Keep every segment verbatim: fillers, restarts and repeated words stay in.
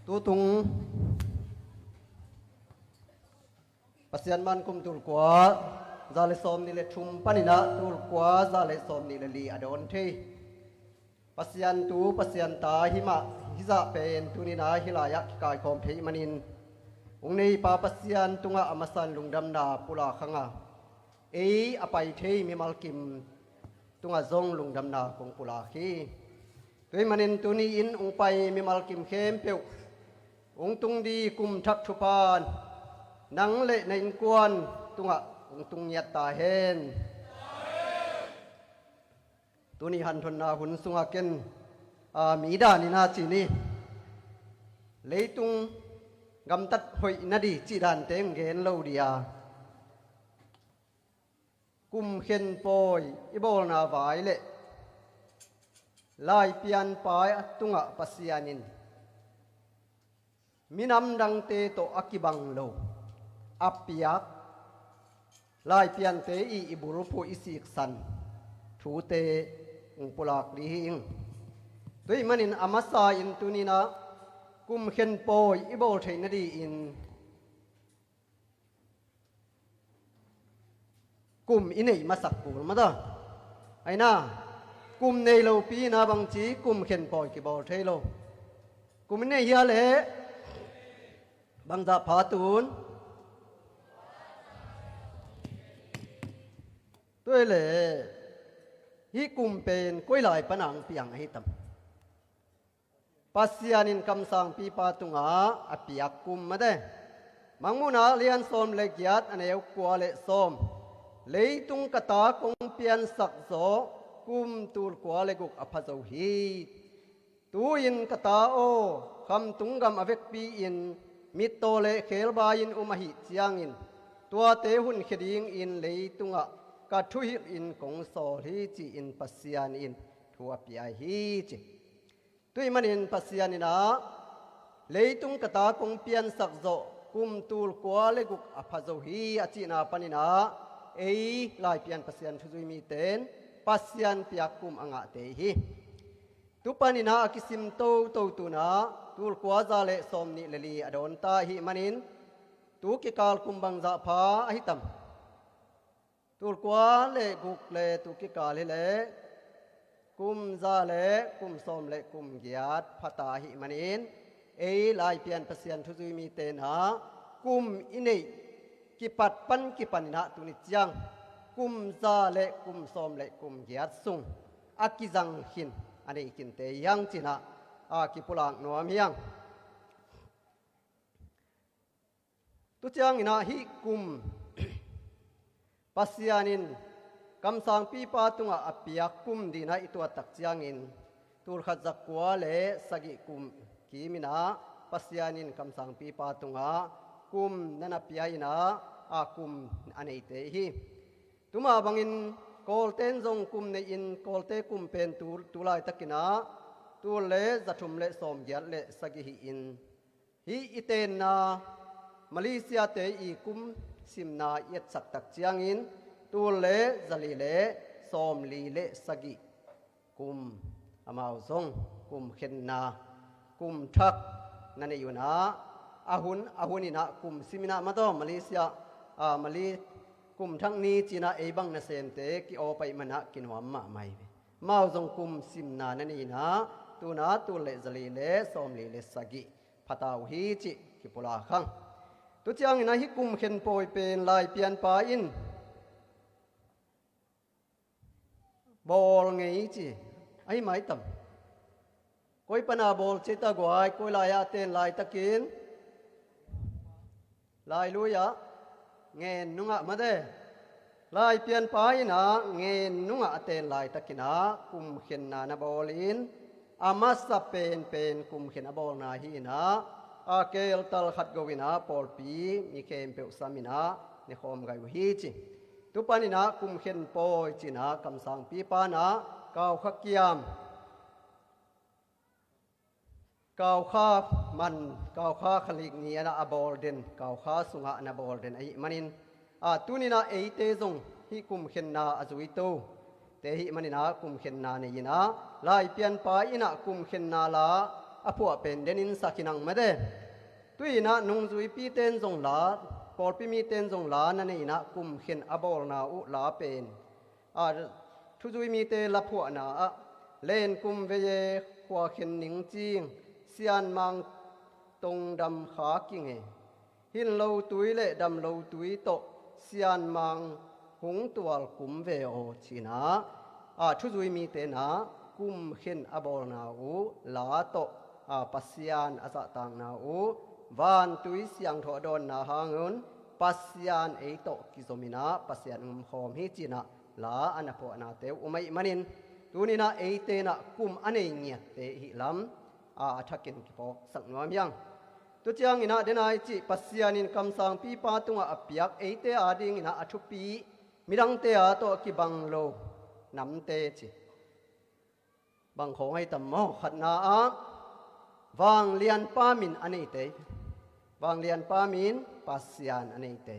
Tutung Pasian man kum tulkua za le sawm nih le thum paninah tulkua za le sawm nih le li a dawn thei Pasian tu Pasian ta himah hizah pen tuninah hilai-ah kikaikhawm thei manin, ung neipa Pasian tungah a masan lungdamna pulak hanga, ei a pai thei mimal kim tungah zong lungdamna kong pulak hi. Tua hih manin tuni-in ung pai mimal kim khempeuh ung tung di kum thak thupha nang le na innkuan tungah ung tung ngiat ta hen. Tuni hanthonna hun sungah ken, a, mi danin a ci ni, leitung gamtat hoih na di cih dante ung gen lo dia. Kum khen pawi i bawlna vai le Laipianpa tungah Pasian in minam dangte tawh a kibang lo a piak Laipiante i i bulphuh i siksan thute ung pulak di hi ing. Tua hih manin a masa in tuninah kum khen pawi i bawl theih nadin kum i neih masak kul mata. Aina, kum nei lopi ina bangci kum khen pawi kibawl thei lo. Kum i neih hia le bangzah pha tun. Tua le hih kum pen koi lai pana ang piang ahi tam? Pasian in kamsangpipa tungah a piak kum mate. Mangmuhna lian sawm le giat a neu kua le sawm. Leitung ka ta kong piansak zawh kum tulkua le guk a pha zo hi. Tu-in ka ta aw, khamtung gam a vekpi-in mittaw le khebai-in um ahih ciangin tuate hunkhia dingin leitungah ka thuhilhin kong sawl hi, ci-in Pasian in thu a pia hi ci. Tua hih manin Pasian inah leitung ka ta kong piansak zawh kum tulkua le guk a pha zo hi a cihna paninah ei Laipian Pasian thuzui mite in Pasian piak kum a ngahte hi. Tu paninah a kisim toto tunah tulkua za le sawm nih le li a dawnta ahih manin tu kikal kum bangzah pha ahi tam? Tulkua le guk le tu kikal hileh kum za le kum sawm le kum giat phata ahih manin ei Laipian Pasian thuzui mite inah kum i neih kipat pan kipaninah tuni ciang kum za le kum sawm le kum giat sung a kizang khin a nei khinte hiang cinah a kipulak nuam hiang. Tu cianginah hih kum Pasian in kamsangpipa tungah a piak kum dinah i tuat tak ciangin tulkhat zakua le sagih kum kiminah Pasian in kamsangpipa tungah kum na na pia inah a kum a neite hi. Tuma bangin Kawlten zong kum nei-in Kawlte kum pen tu, tu laitakinah tul le zathum le sawmgiat le sagih hi-in hih i tenna Malaysiate i kum simna i etsak tak ciangin tul le zali le sawmli le sagih kum amau zong kum khenna kum thak na nei unah a hun a huninah kum siminah mataw Malaysia, a, Mali kum thak ni cinah ei bang nasemte ki-aw paih manah kinuam mahmah hi ve. Amau zong kum simna na nei inah tuna tul le zali le sawmli le sagih phata uh hi cih kipulak hang. Tu cianginah hih kum khen pawi pen Laipianpa in bawl ngei ci ahi maitam? Koi pana bawl cita guai, koi lai-ah ten laitakin Lailui-ah ngen nungah mate. Laipianpa inah ngen nungah a ten laitakinah kum khenna na bawlin a masa penpen kum khen a bawlna hi inah a keltal khat go inah pawlpi mi khempeuh saminah nekhawm gai uh hi ci. Tu paninah kum khen pawi cinah kamsangpipa inah kaukha kiam kaukha man, kaukha khalik ni ana a bawl den, kaukha sungah ana bawl den ahih manin a tuninah eite zong hih kum khenna a zuito te hih maninah kum khenna nei inah Laipianpa inah kum khenna la a phuah pen denin sak hi nang mate. Tuinah nungzuipite in zong la, pawlpi mite in zong la na nei inah kum khen a bawlna uh la pen, a, thuzui mite la phuahna ah, len kum vei e, khua khen ning cing, sianmang tongdam kha king e, hin lo tui le dam lo tui tawh sianmang hung tual kum ve aw cinah, a, thuzui mite inah kum khen a bawlna uh la tawh, a, Pasian a zahtakna uh, vantui siangtho a dawnna hangun Pasian ei tawh kizom inah Pasian umkhawm hi cinah la a na phuahnate uh um ahih manin, tuninah eite inah kum a nei ngiatte hih lam, a, a thakin kiphawksak nuam hiang. Tua cianginah denai cih Pasian in kamsangpipa tungah a piak eite adinginah a thupi, midangte a tawh a kibang lo namte ci. Bang khawng ahi tam maw? Khatna ah vanglianpa min a neite. Vanglianpa min Pasian a neite.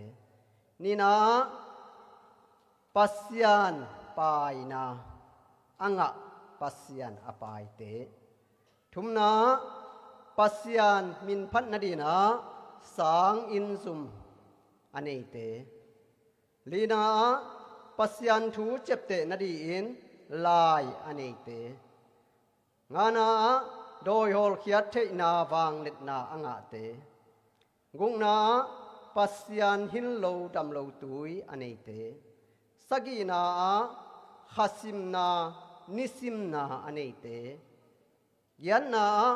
Nihna ah Pasian paina a ngah, Pasian a paite. Thumna ah Pasian minphat nadinah sang inn zum a neite. Lina ah Pasian thu ciapteh nadin lai a neite. Ngana ah dawi hawlkhiat theihna vangliatna a ngahte. Gukna ah Pasian hin lo dam lo tui a neite. Sagihna ah khasimna, nisimna a neite. Giatna ah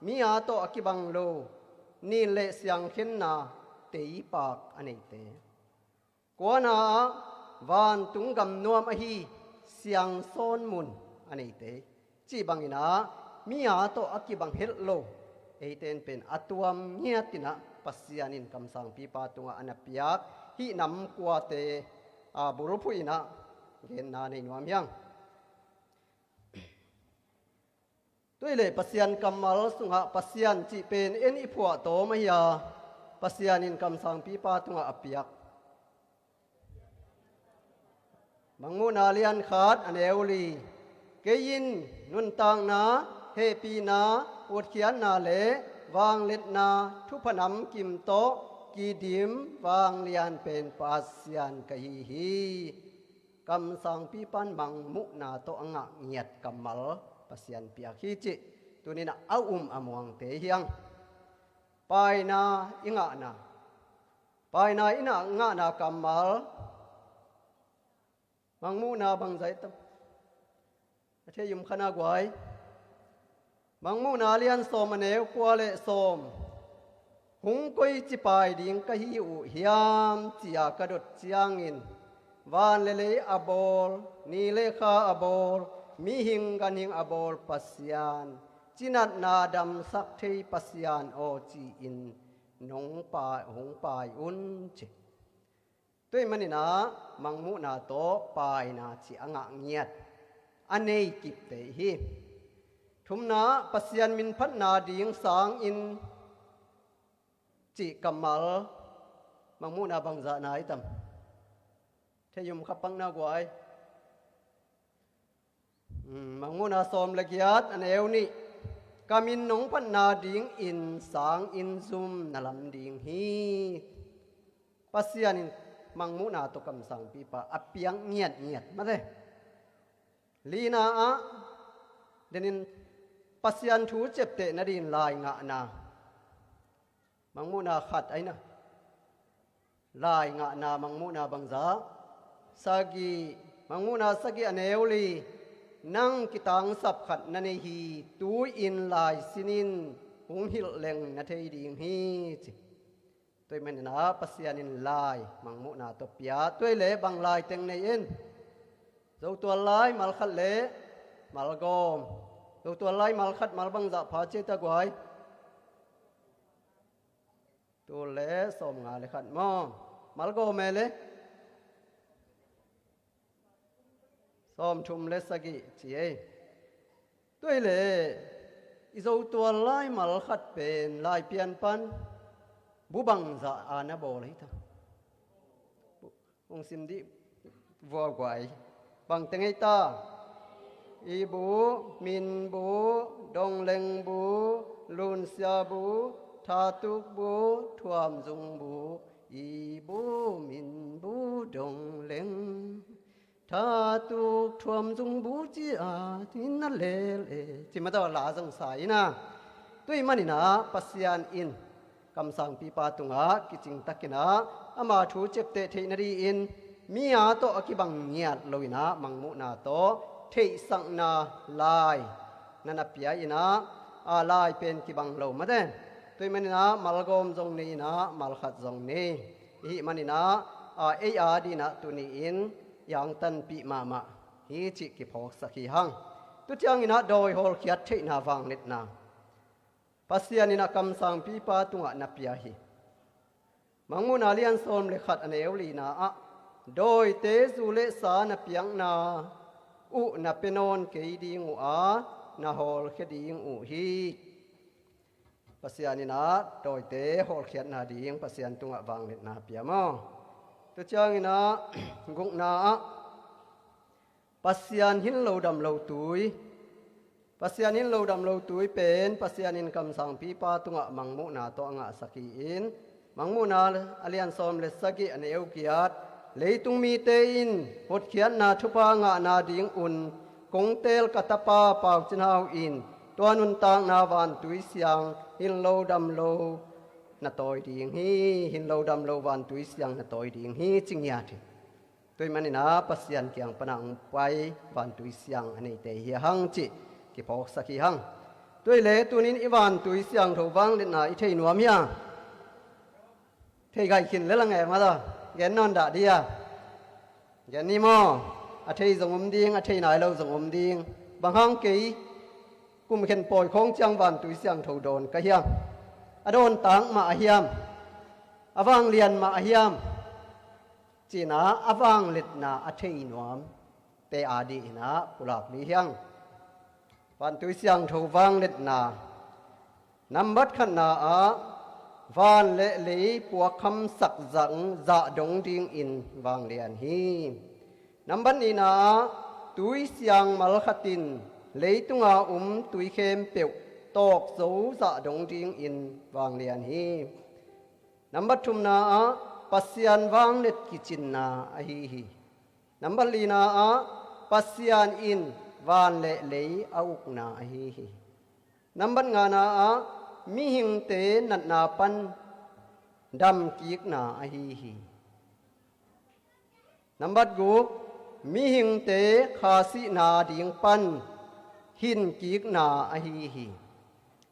mi a tawh a kibang lo nin le siangkhenna teipak a neite. Kuana ah vantung gamnuam ahi siangsawn mun a neite. Cih banginah mi a tawh a kibang het lo eite in pen a tuam ngiatinah Pasian in kamsangpipa tungah a na piak hih nam kuate, a, bulphuh inah genna nei nuam hiang. Tuileh Pasian kammal sungah Pasian cih pen en i phuahtawm ahi a, Pasian in kamsangpipa tungah a piak. Mangmuhna lian khat a neu li. Kei in nuntakna, hehpihna, utkhiatna le vangliatna thupha namkim tawh kidim vanglian pen Pasian ka hi hi. Kamsangpipa in mangmuhna tawh a ngah ngiat kammal Pasian piak hi cih tuninah a um a muangte hiang. Paina i ngahna, paina i ngahna kammal. Mangmuhna bangzah i tam? A thei um kha na guai. Mangmuhna lian sawm a neu kua le sawm. Hong koici pai ding ka hi uh hiam, ci-a ka dot ciangin, van le lei a bawl, ni le kha a bawl, mihing ganhing a bawl Pasian, cinatna damsak thei Pasian aw, ci-in nong pa-, hong pai un ci. Tua ahih maninah mangmuhna tawh paina cih a ngah ngiat a nei kipte hi. Thumna, Pasian minphatna ding sangin cih kammal mangmuhna bangzahna i tam? Thei um kha pak na guai. Hmm, mangmuhna sawm le giat a neu nih. Ka min nong phatna dingin sang inn zum na lam ding hi. Pasian in mangmuhna tawh kamsangpipa a piak ngiatngiat mate. Lina ah denin Pasian thu ciapteh nadin lai ngahna. Mangmuhna khat ahi na. Lai ngahna mangmuhna bangzah? Sagih. Mangmuhna sagih a neu li. Nang kitangsap khat na nei hi. Tu-in lai sinin hong hilh leng na thei ding hi ci. Tua ahih maninah Pasian in lai mangmuhna tawh pia. Tua ahih leh bang lai teng nei in? Zotual lai mal khat le mal gawm. Zotual lai mal khat mal bangzah pha ci ei ta guai? Tul le sawmnga le khat maw? Mal gawm e le? Sawmthum le sagih ci ei. Tua ahih leh i Zotual lai mal khat pen Laipian pan bu bangzah a na bawl hi ta? Hong sim dih vua guai. Bang teng ei ta? Ibu, minbu, donglengbu, lunsiabu, thatukbu, thuamzungbu, ibu, minbu, dongleng, thatuk, thuamzungbu ci-a, ci-in na lel e, ci mah tawh la zong sa in a. Tua ahih manin ah Pasian in kamsangpipa tungah kicingtakin ah ama thu ciapteh theih nadingin mi-a tawh a kibang ngiat loin ah mangmuhna tawh theihsakna lai na na pia in ah, a lai pen kibang lo mate. Tua ahih manin ah malgawm zong nei in ah malkhat zong nei. Ahih manin ah, a, ei adingin ah tuni-in i angtanpih mahmah hi cih kiphawksak hi hang. Tu ciangin ah dawi hawlkhiat theihna vangliatna Pasian in a kamsangpipa tungah na pia hi. Mangmuhna lian sawm le khat a neu lina ah, dawite zu le sa na piakna uh na pia nawn kei ding uh a, na hawlkhia ding uh hi. Pasian in ah dawite hawlkhiatna ding Pasian tungah vangliatna pia maw. Tu ciangin ah gukna ah, Pasian hin lo dam lo tui. Pasian hin lo dam lo tui pen Pasian in kamsangpipa tungah mangmuhna tawh a ngahsak hi-in, Mangmuhna a lian sawm le sagih a neu giat, leitung mite in hotkhiatna thupha ngahna dingun kong teel ka tapa Pau Cin Hau in tua nuntakna vantui siang hin lo dam lo na tawi ding hi, hin lo dam lo vantui siang na tawi ding hi, ci ngiat hi. Tua ahih manin ah Pasian kiang pana hong pai vantui siang a neite hi hang cih kiphawksak hi hang. Tua hileh tunin i vantui siangtho vangliatna i thei nuam hia? Thei gaih khin le lang e mata. Gen nawn dah dia. Gen ni maw. A thei zong om ding, a thei nai lo zong om ding. Bang hang kei kum khen pawi khawng ciang vantui siangtho dawn ka hiam? A dawn tak mah a hiam? A vanglian mah a hiam? Ci-in ah a vangliatna a thei nuamte adingin ah pulak ni hiang. Vantui siangtho vangliatna. Nambat khatna ah van le lei puakkhamsak zang zah dong dingin vanglian hi. Nambat nihna ah tui siang malkhat in leitunga um tui khempeuh tawk zo zah dong dingin vanglian hi. Nambat thumna ah Pasian vangliat kicinna ahi hi. Nambat lina ah Pasian in van le lei a ukna ahi hi. Nambat ngana ah mihingte natna pan damkikna ahi hi. Nambat guk, mihingte khasihna ding pan hinkikna ahi hi.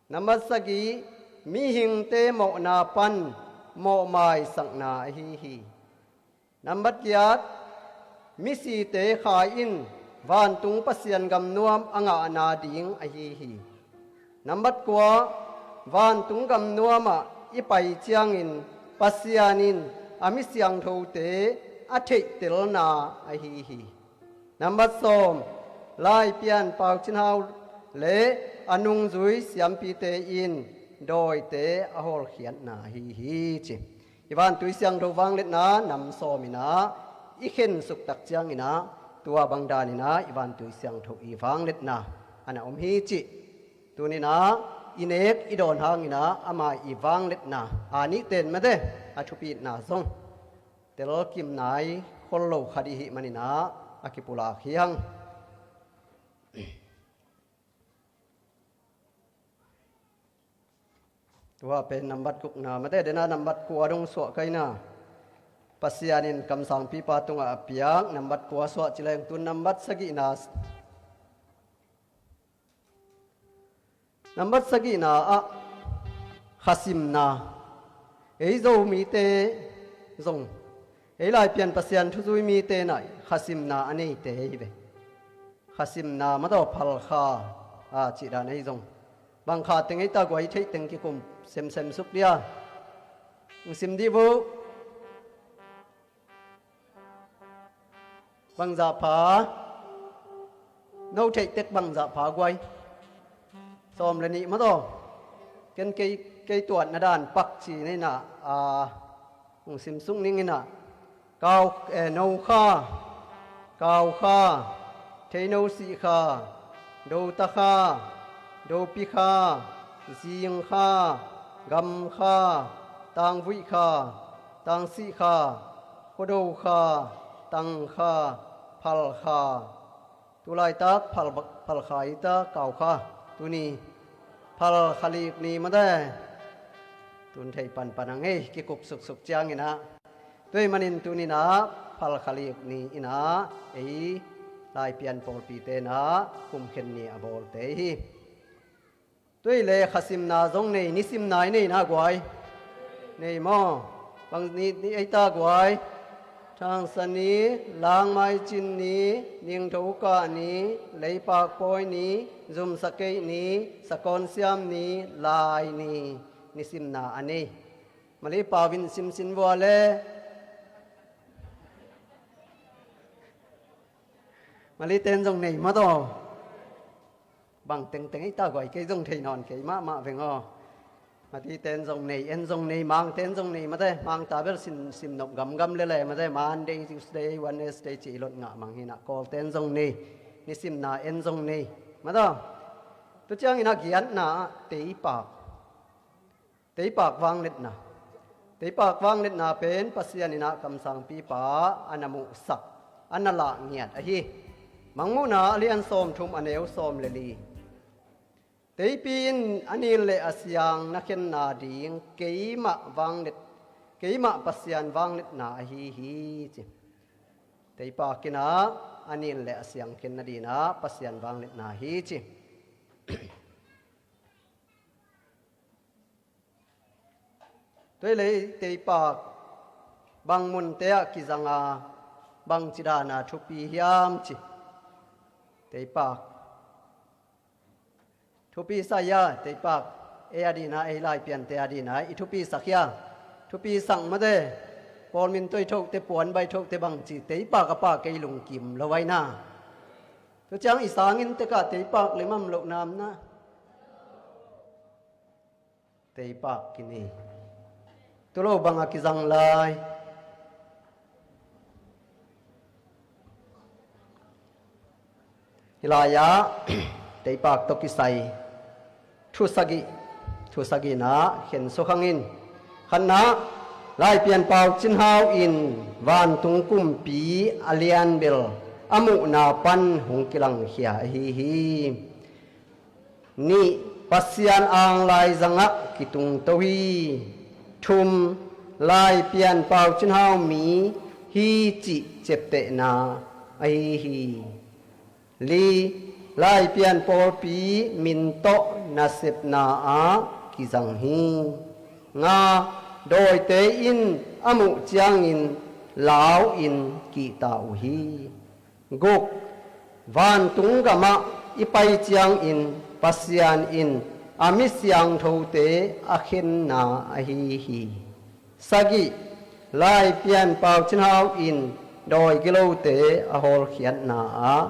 Nambat sagih, mihingte mawhna pan mawhmaisakna ahi hi. Nambat giat, misite khai in vantung Pasian gamnuam a ngahna ding ahi hi. Nambat kua, vantung gamnuamah i pai ciangin Pasian in a mi siangthote a theihtelna ahi hi. Nambat sawm, Laipian Pau Cin Hau le a nungzui siampite in dawite a hawlkhiatna ahi hi ci. I vantui siangtho vangliatna nam sawm in ah i khensuk tak ciangin ah tua bang danin ah i vantui siangtho i vangliatna a na om hi cih. Tunin ah i nek i dawn hangin ah ama i vangliatna a nihten mate a thupitna zong telkim nai khol lo kha dih hih manin ah a kipulak hiang. Tua pen nambat gukna mate, dena nambat kua dong suah ka hi na. Pasian in kamsangpipa tungah a piak nambat kua suah ci leng tun nambat sagihna. Nambat sagihna ah khasimna. Ei Zomite zong, ei Laipian Pasian thuzui mite na khasimna a neite hi ve. Khasimna mataw phalkha a cihdan ei zong. Bang kha teng ei ta guai theih teng kikum semsem suk dia. Hong sim dih vuh. Bangzah pha. No theih tek bangzah pha guai. Sawm le nih mataw. Ken kei, kei tuatna dan pak ci nei na a. Hong sim suk ning in ah. Kau, eh, no kha, kau kha, thei no sih kha, Dota kha, Dopi kha, Zing kha, Gam kha, Tangvuih kha, Tangsih kha, Khuado kha, Tang kha, Phal kha. Tulaitak Phal, Phal kha i ta, Kau kha. Tuni Phal kha lik ni mate. Tun thei panpan a ngei kikup suksuk ciangin ah, tua ahih manin tuni-in ah Phal kha lik ni-in ah ei Laipian pawlpite in ah kum khen ni a bawlte hi. Tua ahih leh kha simna zong nei, ni simna i nei na guai? Nei maw? Bang ni, ni ei ta guai? Thangsa ni, Langmaicin ni, Ningtho Kah ni, Leipak Pawi ni, Zumsa Keih ni, Sakawn Siam ni, Lai ni. Ni simna a nei. Mali pau in simsin vua le. Mali ten zong nei mataw. Bang tengteng ei ta guai, kei zong thei nawn kei mahmah veng aw. Mali ten zong nei, en zong nei, Mang ten zong nei mate. Mang ta bel sim, sim nop gamgam lele mate. Monday, Tuesday, Wednesday ci i lot ngah mang hi-in ah, Kawl ten zong nei. Ni simna en zong nei mataw. Tua ciangin ah giatna ah teipak. Teipak vangliatna. Teipak vangliatna pen Pasian in ah kamsangpipa a na muhsak, a na lah ngiat ahi. Mangmuhna a lian sawmthum, a neu sawm le li. Teipi in a nin le a siang na khenna ding keimah vangliat, keimah Pasian vangliatna ahi hi, ci. Teipak in ah a nin le a siang khen nadingin ah Pasian vangliatna hi, ci. Tua ahih leh teipak bang munte ah kizang a, bangci dan a thupi hiam, ci. Teipak thupi sa hia, teipak ei a dingin ah, ei Laipiante a dingin ah i thupi sak hia? Thupi sak mate. Pawl min toi thote, puan bai thote, bangci, teipak a pha kei lungkim lo ai na. Tua ciang i sang inn tek ah teipak lem am, lo nam na? Teipak kini. Tua lo bang a kizang lai? Hih lai-ah teipak tawh kisai thu sagih, thu sagih-na khen suk hang in. Khatna, Laipian Pau Cin Hau in vantung kumpi a lianbel a muhna pan hong kilangkhia ahi hi. Nih, Pasian ang laizangah kitungto hi. Thum, Laipian Pau Cin Hau mi hi cih ciaptehna ahi hi. Li, Laipian pawlpi min tawh nasepna ah kizang hi. Nga, dawite in a muh ciangin lau-in kihta uh hi. Guk, vantung gamah i pai ciangin Pasian in a mi siangthote a khenna ahi hi. Sagih, Laipian Pau Cin Hau in dawi gilote a hawlkhiatna ah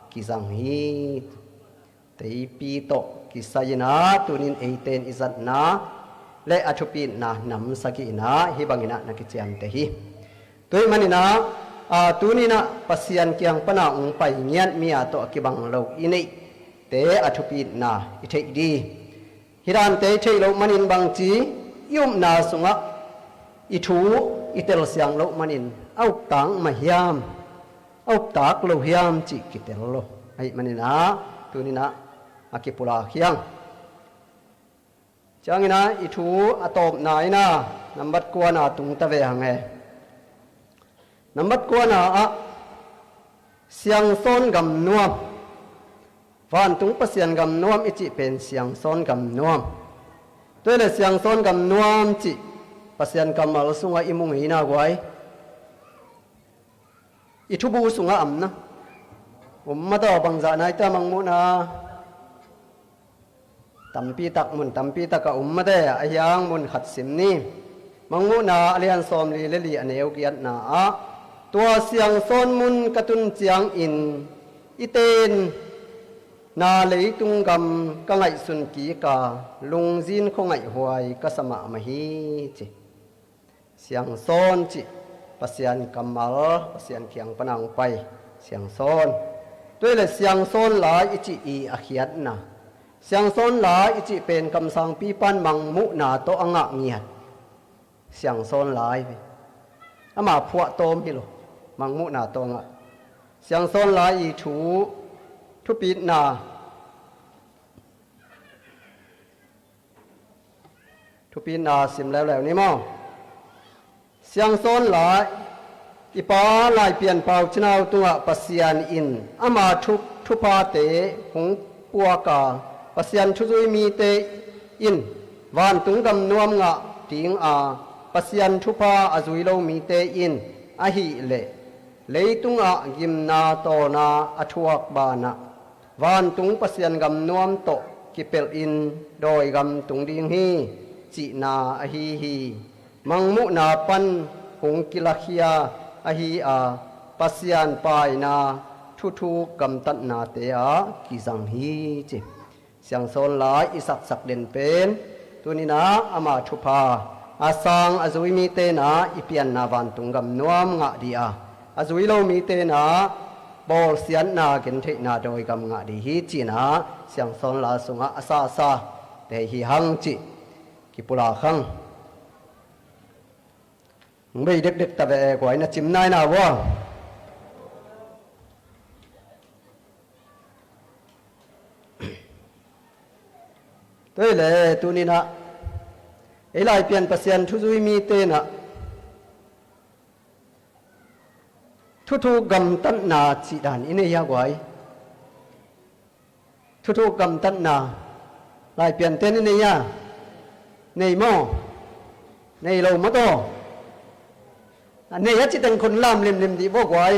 kizang hi. Teipi tawh kisai-in ah tunin eite in i zatna le a thupitna nam sagih-in ah hih bangin ah na kiciamteh hi. Tua ahih manin ah, a, tunin ah Pasian kiang pan a hong pai ngiat mi a tawh a kibang lo i neihte a thupitna i theih ding. Hih dante i theih loh manin bangci, i upna sungah i thu i telsiang loh manin a uptak mah hiam, a uptak lo hiam cih kitel lo. Ahih manin ah tunin ah a kipulak hi hang. Ciangin ah i thu a tawpna in ah nambat kuana tung ta ve hang e. Nambat kuana ah siangsawn gam nuam. Vantung Pasian gam nuam i cih pen siangsawn gam nuam. Tua ahih leh siangsawn gam nuam cih Pasian kammal sungah i mu ngei na guai? I thubu sungah om na? Om mataw, bangzah nai ta Mangmuhna? Tampi tak, mun tampi tak ah om mate, a hiang mun khat sim ni. Mangmuhna a lian sawmli le li a neu giatna ah, tua siangsawn mun ka tun ciangin i tenna leitung gam ka ngaihsun kik a, lungzin khuangaihhuai ka sa mahmah hi, ci. Siangsawn cih Pasian kammal, Pasian kiang pan a hong pai siangsawn. Tua hi leh siangsawn lai i cih i a khiatna. Siangsawn lai i cih pen kamsangpi pan mangmuhna tawh a ngah ngiat. Siangsawn lai ve. Ama phuahtawm hi lo. Mangmuhna tawh a ngah. Siangsawn lai i thu, thupitna. Thupitna sim leuleu ni maw? Siangsawn lai, i pa Laipian Pau Cin Hau tungah Pasian in ama thu, thuphate hong puak a, Pasian thuzui mite in vantung gam nuam ngah ding a, Pasian thupha a zui lo mite in ahih leh leitungah gimna tawlna a thuak banah vantung Pasian gam nuam tawh kipelhin dawigam tung ding hi, cihna ahi hi. Mangmuhna pan hong kilakhia ahi a, Pasian paina thuthuk gamtatnate ah kizang hi ci. Siangsawn lai i saksak den pen tuninah ama thupha a sang a zui mite inah i pianna vantung gam nuam ngah dih a, a zui lo mite inah bawlsiatna gentheihna dawigam ngah dih hi cinah siangsawn lai sungah a sasa te hi hang cih kipulak hang. Hong bei dekdek ta ve e, guai na cim nai na vua. Tua hi leh tuninah ei Laipian Pasian thuzui mite inah thuthuk gamtatna cih dan i nei hia guai? Thuthuk gamtatna Laipianten i nei a? Nei maw? Nei lo maw taw? A nei a ci teng khun lam limlim dih vua guai.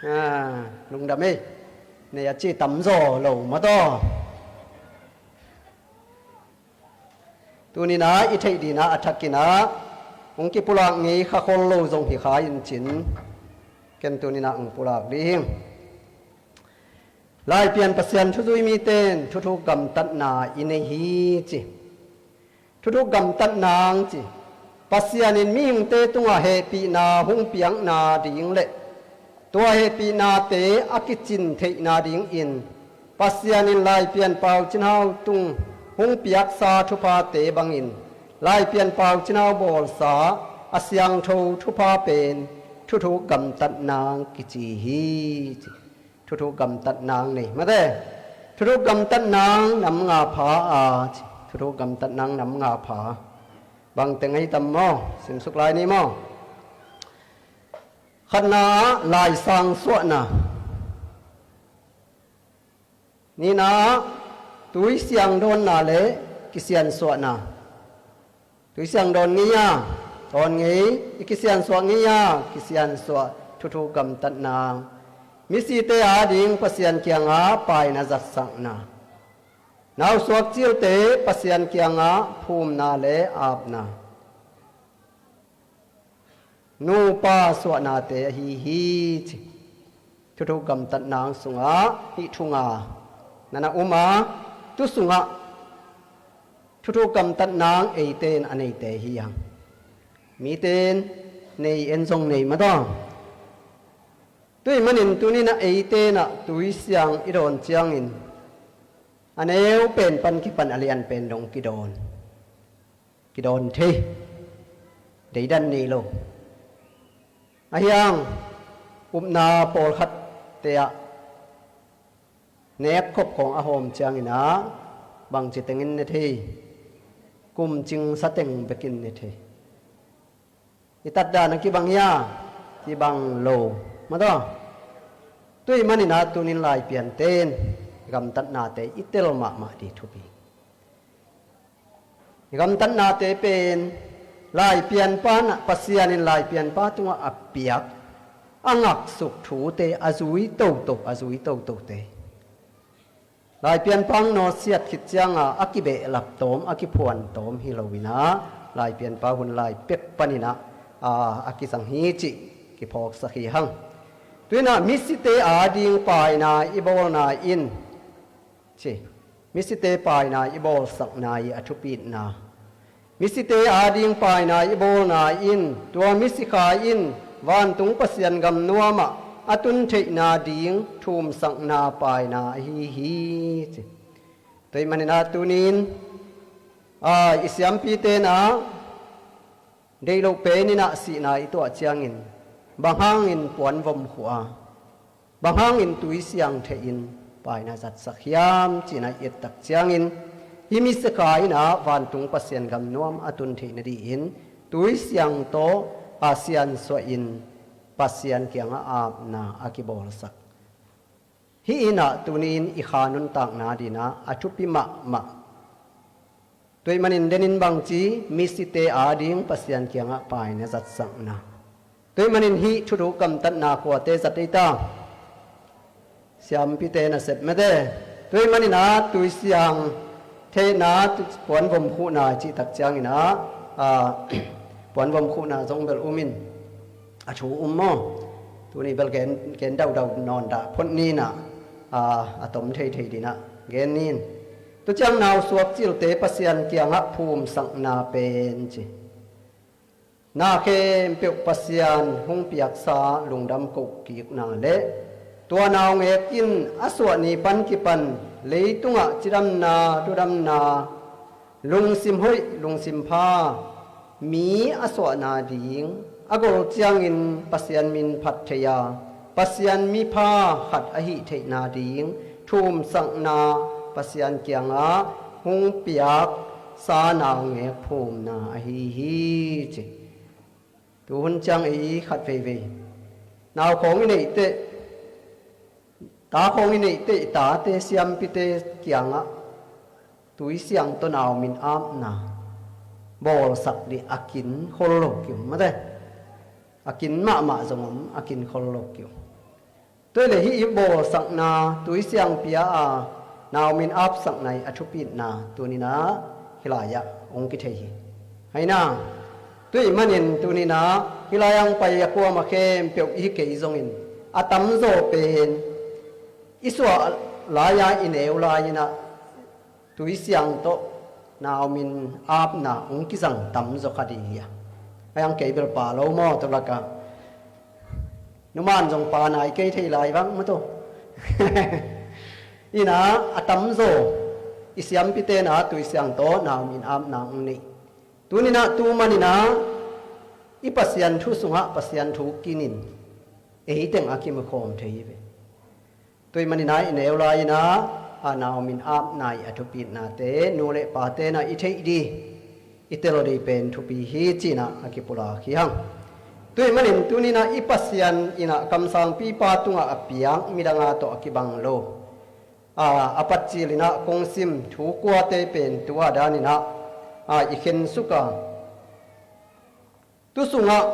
A, lungdam ei. Nei a ci tamzaw lo maw taw? Tuninah i theih dinah a thakinah hong kipulak ngei kha khol lo zong hi kha in cin ken tuninah hong pulak dih hi. Laipian Pasian thuzui mite in thuthuk gamtatna i nei hi ci. Thuthuk gamtatna ang ci. Pasian in mihingte tungah hehpihna hong piakna ding le tua hehpihnate a kicin theihna dingin Pasian in Laipian Pau Cin Hau tung hong piaksa thuphate bangin Laipian Pau Cin Hau bawlsa a siangtho thupha pen thuthuk gamtatna ang kici hi ci. Thuthuk gamtatna ang nei mate. Thuthuk gamtatna ang nam nga pha a ci. Thuthuk gamtatna ang nam nga pha. Bangte ngei tam maw? Simsuk lai ni maw? Khatna ah laisang suahna. Nihna ah tui siang dawnna le kisiansuahna. Tui siang dawn ngei a, dawn ngei, i kisiansuah ngei a, kisiansuah thuthuk gamtatna. Misite ading Pasian kiangah paina zatsakna. Nausuak cilte Pasian kiangah phumna le apna. Nupa suahnate ahi hi ci. Thuthuk gamtatna ang sungah hih thu nga na na um a, tu sungah thuthuk gamtatna ang eite in a neite hi hang. Mite in nei en zong nei mataw. Tuih manin tuninah eite inah tui siang i dawn ciangin a neu pen pan kipan a lian pen dong kidawn. Kidawn thei. Deidan nei lo. Ahi hang upna pawlkhatte ah nekkhop khawng a hawm cianginah bangci tengin ne thei. Kum cingsa teng bekin ne thei. I tatdan a kibang hia? Kibang lo. Mataw. Tuih maninah tunin Laipianten gamtatnate i tel mahmah dih thupi. Gamtatnate pen Laipianpa na, Pasian in Laipianpa tungah a piak a ngaksuk thute a zui toto, a zui totote. Laipianpa ang nawsiat khit cianga a kibehlap tawm, a kiphuan tawm hi loinah Laipianpa hun lai pek paninah a, a kizang hi cih kiphawksak hi hang. Tuinah misite ading paina i bawlna in ci. Misite paina i bawlsakna i a thupitna. Misite ading paina i bawlna in tua misikha in vantung Pasian gam nuamah a tun theihna ding thumsakna paina ahi hi, ci. Tua ahih manin ah tunin, aa, i siampite in ah deih loh penin ah sihna i tuah ciangin bang hangin puanvom khuh a, bang hangin tui siang theihin paina zatsak hiam, ci-in ah i et tak ciangin, hih misia kha in ah vantung Pasian gam nuam a tun theih nadingin tui siang tawh a siansuahin Pasian kiangah apna a kibawlsak. Hih in ah tunin i kha nuntakna dingin ah a thupi mahmah. Tua ahih manin denin bangci, misite ading Pasian kiangah paina zatsakna. Tua ahih manin hih thuthu kamtatna kuate zat ei ta? Siampite nasep mate. Tua ahih manin ah tui siang theihna, tu-, puanvom khuhna cih tak ciangin ah, aa, puanvom khuhna zong bel um in a thu um maw? Tuni bel gen, gen daudau nawn dah phot ni in ah, aa, a tom theithei dingin ah gen ni in. Tua ciang nau suak cilte Pasian kiangah phumsakna pen ci. Na khempeuh Pasian hong piaksa lungdam kohkikna le tua naungek in a suah ni pan kipan leitungah cidamna, ludamna, lungsim hoih, lungsim pha, mi a suahna ding, a gol ciangin Pasian min phat thei a, Pasian mipha khat ahih theihna ding thumsakna Pasian kiangah hong piaksa naungek phumna ahi hi, ci. Tuhun ciang ei khat veivei nau khawng i neih teh, ta khawng i neih teh, i tate siampite kiangah tui siang tawh nau min apna bawlsak ding a kin khol lo ki-um mate. A kin mahmah zong om, a kin khol lo ki-um. Tua hi leh hih i bawlsakna, tui siang pia a nau min apsakna i a thupitna tuninah hih lai-ah hong kithei hi. Haina, tua ahih manin tuninah hih lai-ah hong pai a kuamah khempeuh i hi kei zongin a tamzaw pen i suah lai-a i neu lai-inah tui siang tawh nau min apna hong kizang tamzaw kha ding hi a. Ahi hang kei bel pa lo maw, tu lakah numan zong pa nai kei thei lai vang maw tu. Inah a tamzaw i siampite na tui siang tawh nau min apna hong nei. Tuninah tu maninah i Pasian thu sungah Pasian thu kinin ei teng a kimukhawm thei hi ve. Tua ahih maninah i neu lai-inah a nau min apna i a thupitnate nu le pate na i theih ding, i tel ding pen thupi hi, ci-inah a kipulak hi hang. Tua ahih manin tuninah i Pasian inah kamsangpipa tungah a piak midang a tawh a kibang lo. A, a patcil inah kong sim thu kuate pen tu-a daninah, a, i khensuk a, tu sungah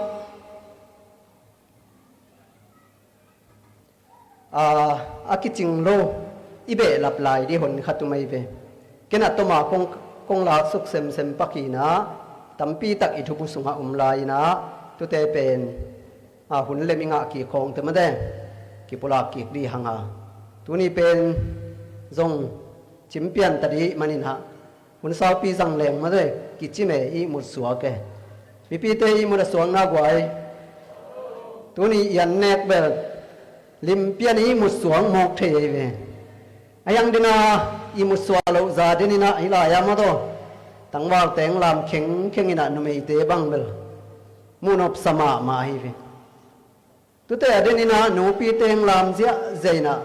a, a kicing lo i behlap lai ding hon khat um ahi ve. Ken a toma kong, kong laksuk semsem pakinah tampitak i thubu sungah um lai-inah tute pen, a, hun lem i ngah kik khawngte mate kipulak kik ding hang a, tuni pen zong cimpian ta ding maninah hun saupi zang leng mate, kicim e, ihmut suak e. Mipite ihmut a suakna guai. Tuni i an nek bel limpian ihmut suak mawk thei ahi ve. Ahi hang dena ihmut suak loh za deninah hih lai-ah maw taw, tangval teng lam khengkheng inah numeite bang bel muhnopsa mahmah ahi ve. Tute a deninah nupite hong lam ziahziah inah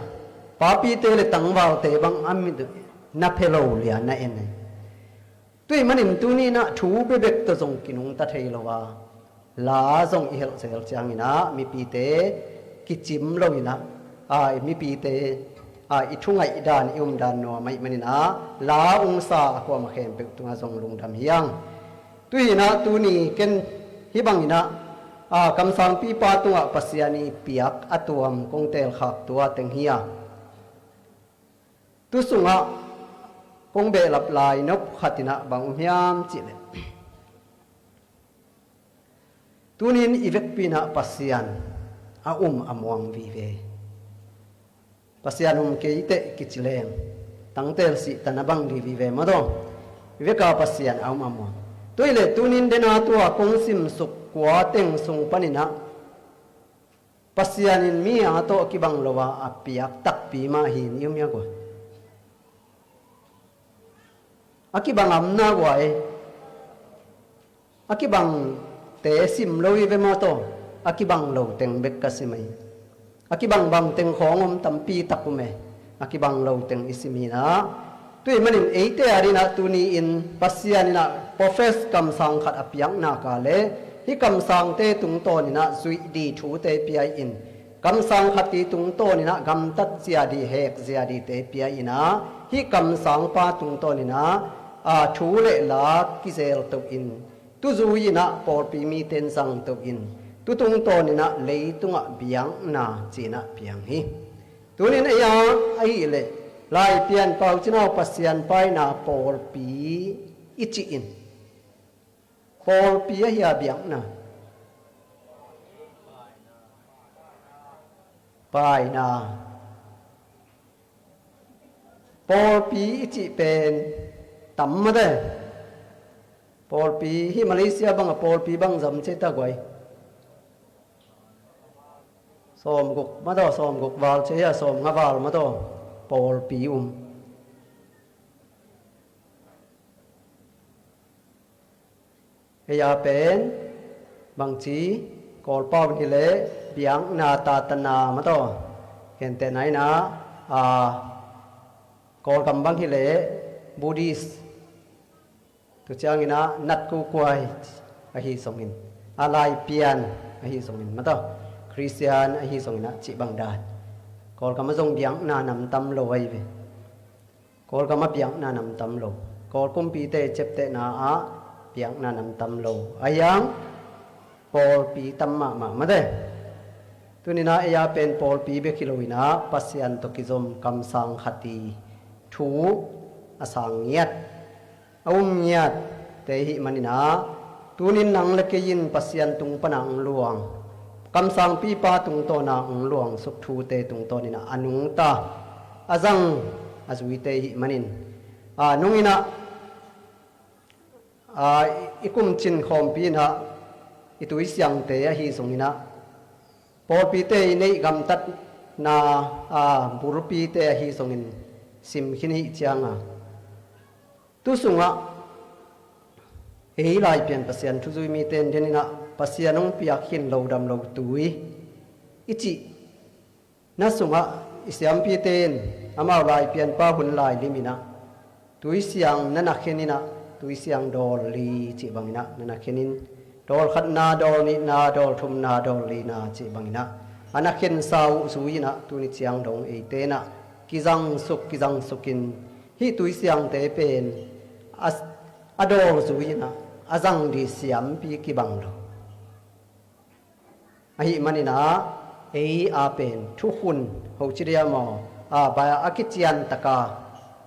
papite le tangvalte bang a mit na phe lo lian a en e. Tua ahih manin tuninah thu bebek tawh zong kinungta thei lo a, la zong i helh zel cianginah mipite kicim loinah, a, mipite, a, i thungaih dan, i umdan nuam ahih maninah la ungsa a kuamah khempeuh tungah zong lungdam hi hang. Tua hinah tuni ken hih banginah, a, kamsangpipa tungah Pasian i piak a tuam kong teelkhak tua teng hi a, tu sungah kong behlap lai nop khatinah bang um hiam cihleh, tunin i vekpi inah Pasian a um a muang vive. Pasian um kei teh kici leng tangtel sih ta na bang ding vive maw taw. I veka Pasian a um a muang. Tua hileh tunin dena tua kong simsuk kua teng sung paninah Pasian in mi a tawh a kibang lo a, a piak takpi mah hi in i um hi a guai. A kibang amna guai. A kibangte sim lo i ve maw taw. A kibang lo teng bek ka sim ahi. A kibang bang teng khawng om tampi tak um e. A kibang lo teng i sim hi na. Tua ahih manin eite a dinah tuni-in Pasian inah profet kamsang khat a piakna ka le hih kamsangte tungtawn inah zuih di thute pia-in, kamsang khat i tungtawn inah gamtat zia di, hek zia dite pia inah, hih kamsangpa tungtawn inah, aa, thu le la kizel toh in, tu zui inah pawlpi mite in zang toh in, tu tungtawn inah leitungah biakna ci inah piang hi. Tunin ei a ahih leh Laipian Pau Cinau Pasian paina pawlpi i cih in, pawlpi ahi a biakna. Paina. Pawlpi i cih pen tam mate. Pawlpi hih Malaysia bang a pawlpi bang zam cei ta guai. Sawmguk mataw, sawmguk val cei a, sawmnga val mataw. Pawlpi um. Ei a pen bangci Kawlpau ni le biakna tatana mataw. Khentehna inah, a, Kawlgam bang hi le Buddhist. Tu ciang inah nat kukuai ahi zongin, a Laipian ahi zongin mataw, Khristian ahi zongin ah cih bang dan. Kawlgam a zong biakna nam tam lo ahi ve. Kawlgam a biakna nam tam lo. Kawl kumpite ceptehna ah biakna nam tam lo. A hiang pawlpi tam mahmah mate. Tuninah ei a pen pawlpi bek hi lo inah Pasian tawh kizom kamsang khat i thu a sang ngiat, a um ngiatte ihih maninah tunin nang le kei in Pasian tung pana hong luang, kamsangpipa tungtawna hong luangsuk thute tungtawninah a nungta, a zang, a zuite ihih manin, a, nunginah, a, i, i kumcin khawmpi inah i tuisiangte ahi zonginah, pawlpite i neih gamtatna, a, bulpite ahi zongin sim khin hih cianga, tu sungah ei Laipian Pasian thuzui mite in deninah Pasian hong piak khin lo dam lo tui i cih na sungah i siampite in amau Laipianpa hun lailim inah tuisiang na na khen inah, tuisiang dawl li cih banginah na na khen in, dawl khatna, dawl nihna, dawl thumna, dawl lina cih banginah a na khensa uh zui inah tuni ciang dong eite inah kizangsuk, kizangsukin hih tuisiangte pen a, a dawl zui inah a zang di siampi kibang lo. Ahih maninah ei a pen thukhun ho ci dia maw, a, bai a kician taka,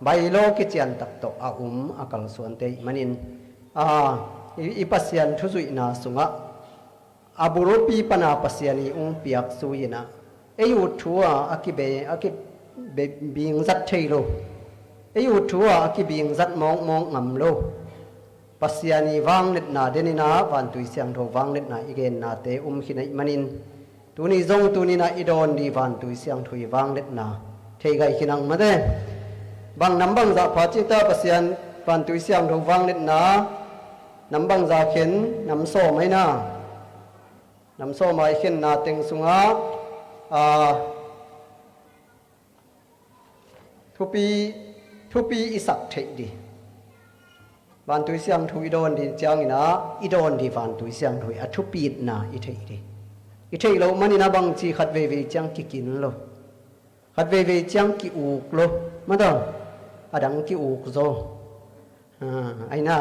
bailo kician tak tawh a um a kalsuante ihih manin, a, i, i Pasian thuzuihna sungah a bulpi pana Pasian i hong piak zui inah ei ut thu a, a kibe, a kibe, bingzat thei lo. Ei ut thu a, a kibingzat mawkmawk ngam lo. Pasian i vangliatna deninah vantui siangtho vangliatna i gennate um khin ahih manin, tuni zong tuninah i dawn di vantui siangtho i vangliatna thei gai khin ang mate. Bang nam bangzah pha cita Pasian vantui siangtho vangliatna nam bangzah khen, nam sawm ahi na. Nam sawm a i khenna teng sungah, a, thupi, thupi i sak theih di. Vantui siangtho i dawn di cianginah i dawn di vantui siangtho i a thupitna i theih di. I theih loh maninah bangci khat veivei ciang kikin lo. Khat veivei ciang ki-uk lo. Mataw, a dang ki-uk zaw. A, ahi na.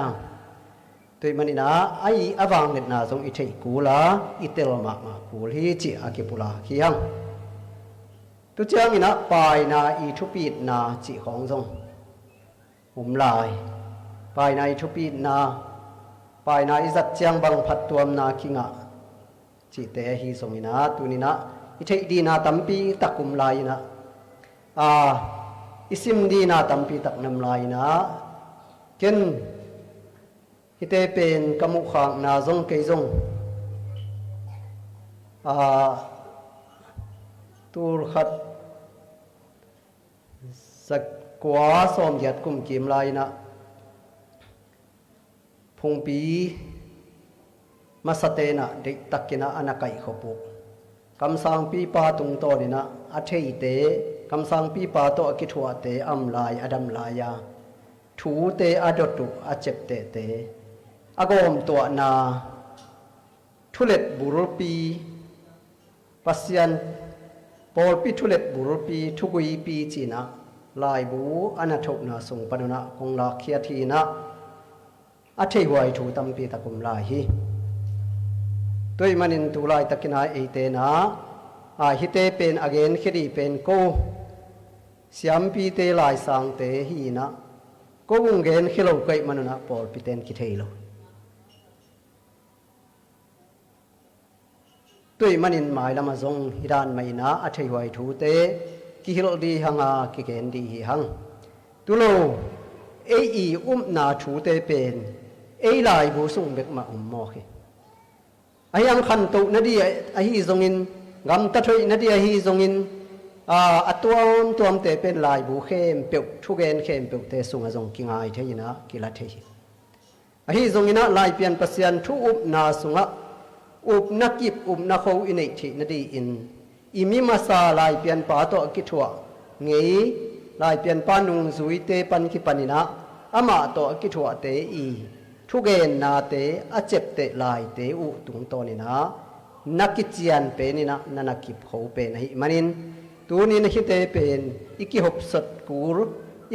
Tua ahih maninah a, i a vangliatna zong i theih kul a, i tel mahmah kul hi cih a kipulak hi hang. Tu cianginah paina i thupitna cih khawng zong um lai. Paina i thupitna, paina i zat ciang bang phattuamna kingah cihte ahi zonginah tuninah i theih dina tampi tak um lai inah, a, i sim dina tampi tak nam lai inah, ken hihte pen ka muhkhakna zong kei zong, a, Tulkhat zakua sawmgiat kum kim lai-inah phungpi masa tenah deihtakinah a na kaihkhop uh kamsangpipa tungtawninah a theite, kamsangpipa tawh a kithuahte a om lai, a dam lai-a thute a dot uh a ciaptehte a gawmtuahna thulet bulpi, Pasian pawlpi thulet bulpi, thuguipi cinah laibu a na thohna sung panunah kong lakkhiat hinah a theihuai thu tampi tak um lai hi. Tuih manin tu laitakinah eitenah a hite pen a genkhia dih pen ko siampite, laisangte hinah ko ung genkhia lo kaih manunah pawlpiten kithei lo. Tuih manin mailamah zong hi dan mahinah a theihuai thute kihilh dih hanga kigen dih hi hang. Tulo ei i upna thute pen ei laibu sung bekmah um mawk hi. Ahi hang khantoh nadih ahi zongin, gamtat hoih nadih ahi zongin, a, a tuamtuamte pen laibu khempeuh, thugen khempeuhte sungah zong kingai thei inah kila thei hi. Ahi zonginah Laipian Pasian thu upna sungah upna kip, upna kho i neih theih nadih in i mi masa Laipianpa tawh a kithuah ngei, Laipianpa nungzuite pan kipaninah amah tawh a kithuahte i thugennate a ciapteh laite uh tungtawninah na kician peninah na na kipkho pen ahih manin, tunin a hite pen i kihopsot kul,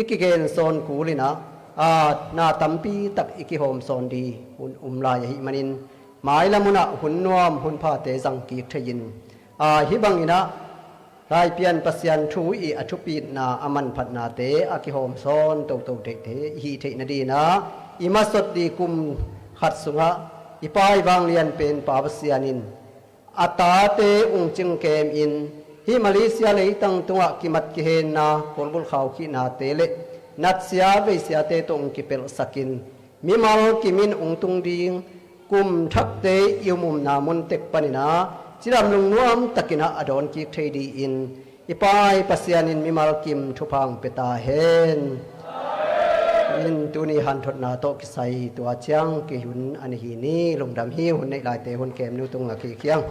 i kigensawn kul inah, a, na tampi tak i kihawmsawn dih hun um lai ahih manin, mailam hunah hun nuam hun phate zangkik thei-in, a, hih banginah Laipian Pasian thu i a thupitna a manphatnate a kihawmsawn toto theihte i hih theih nadinah i masot dih kum khat sungah i Pa i vanglian pen Pa Pasian in a tate ung cingkemin hih Malaysia leitang tungah kimat kihenna, kolbulh khaukhiknate le natsia veisiate tawh ung kipelhsakin mimal kimin ung tung ding kum thakte i umumna mun tek paninah cidam lungnuam takinah a dawnkik thei dih in i Pa i Pasian in mimal kim thupha ung pia ta hen. In tuni hanthotna tawh kisai tua ciang kei hun a ni hi ni, lungdam hi. Hun neih laite hun kemnu tungah kikhiang.